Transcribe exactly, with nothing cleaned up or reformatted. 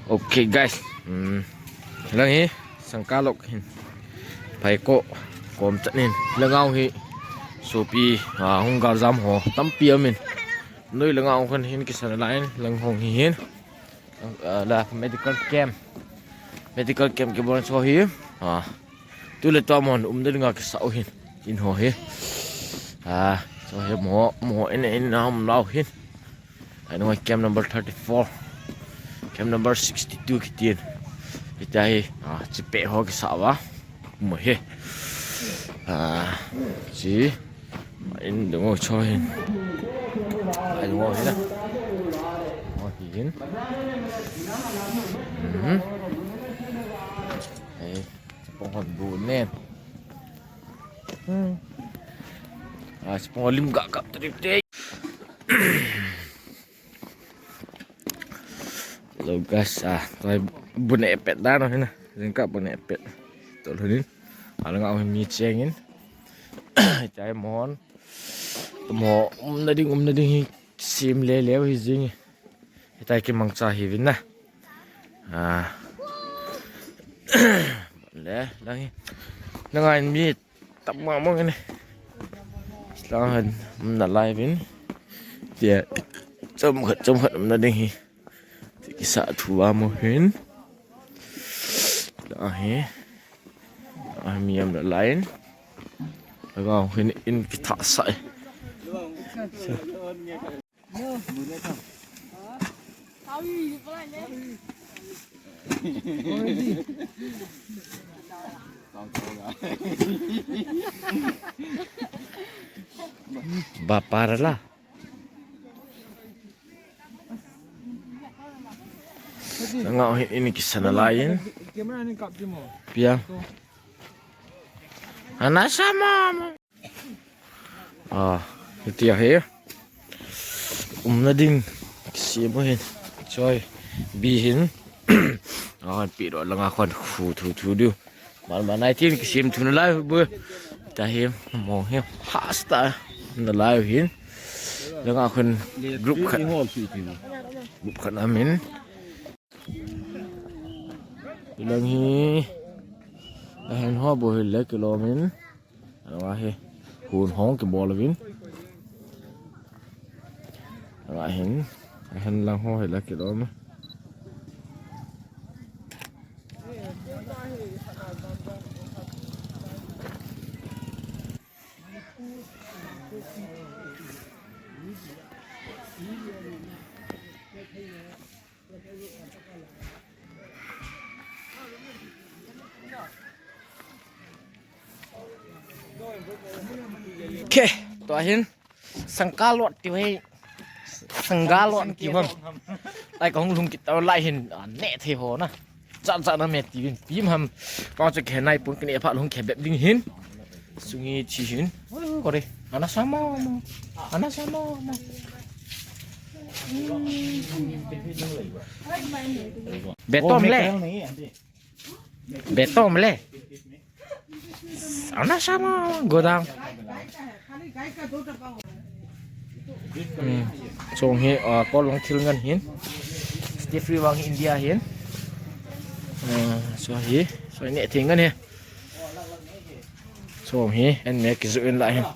Okay, guys. Hmm. Lang hi, Sangkalok hin. Phaikok kom chan hin. Lang u hi. Sopi, ah, hung galjam ho tampi aum in. Noi lang u khan hin kisan lai in, lang hung hi hin. Ah, la medical camp. Medical camp kibol chu hi. Ah. Tule tua mun umna dinga kisa u hin. In ho hi. Ah, chu hi mo, mo in in na um lau hin. Ai noi, camp number thirty-four. Camp number sixty-two kitin. Hitia hi, ah, chipe ho kisa uva. Mo hi. Ah, chi. In dong u chu hin. Ai dong u hin. Mo hi hin. Mhm. Ai. Chapang hon bu nen. Hmm. Ah, chapang lim ga kap trip te. Hello guys, ah, tua hi bu ne pet dan u hin na. Jingkah bu ne pet. Tol u hin. Alang u hin mi cheng in. Chai mon. Mo umna ding, umna ding hi sim le le hi jing. Hitia kimangcha hi uvin na. Ah. Le, lang hi. Lang a hin mi tam mama nge ne. Lang hin, um nalai uvin. Tia, chomkhat, chomkhat umna ding hi. Ti kisa thu a mo hin. Lang hi. Ah, mi um nalai in. Lang u hin in kitha sai. Ba para la. Nga ini kisan lai in. Camera ni kap di mo. Pia. Ana sama mo. Ah, hitia hi. Umna ding. Kisem u hin. Choi. Bi hin. Ah, pi ro lang a khon khu thu thu diu. Mal mal nai tin kisem thu nalai bu. Tua hi mo hi. Hasta. Nalai hin. Lang a khon group khat. Group khat aum in. Lang hi. Ahin ho bu hi le kilom in. Ahi, hun hung kibol uvin. Ahin, ahin lang ho hi la kilom. Okay, tua hin Sangkalok tiu hi. Sangkalok tiu ham. Lai ka hung lhung kit tau lai hin, ah, neh thei ho na. Chat chat na me ti vin. Pim ham. Pang chu khe nai pun kine pha lhung khe bep ding hin. Sungi chi hin. Oi, kore. Ana sama mo. Ana sama mo. Betom le. Betom le. Ana sama, go down. Hmm. Chong hi, ah, kol long thil ngan hin. Stephy vang hi India hin. Ah, so hi, so ne thing ngan hi. Chong hi, en me kizu in la hin.